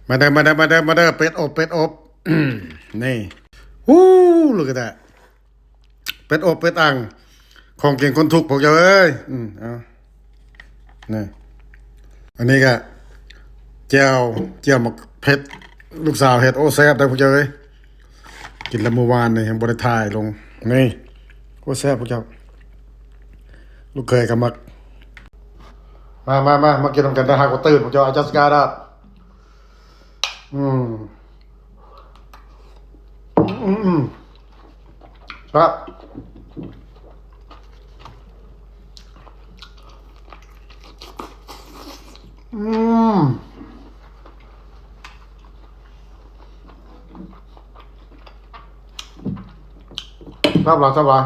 ມາເດີ ມາເດີ ມາເດີ ມາເດີ ເປັດອົບ ເປັດອົບ ນີ້ Woo, look at that. ເປັດອົບເປັດອັ່ງ ຂອງກິນຄົນທຸກ ພວກເຈົ້າເອີຍ. ອືມ ເອົາ ນີ້ ອັນນີ້ກະແຈ່ວ ແຈ່ວໝາກເຜັດ ລູກສາວເຮັດ. ໂອ້ ແຊບເດີພວກເຈົ້າເອີຍ. ກິນແລ້ວມື້ວານນີ້ຍັງບໍ່ໄດ້ຖ່າຍລົງ. ນີ້ ໂອ້ ແຊບພວກເຈົ້າ. ລູກເຂີຍກໍມັກ. ມາ ມາ ມາ ມາກິນນຳກັນ. ໄດ້ຫາກໍຕື່ນພວກເຈົ້າ. I just got up. ອືມ ອືມ ອືມ ແຊບ ອືມ ແຊບຫຼາຍ ແຊບຫຼາຍ.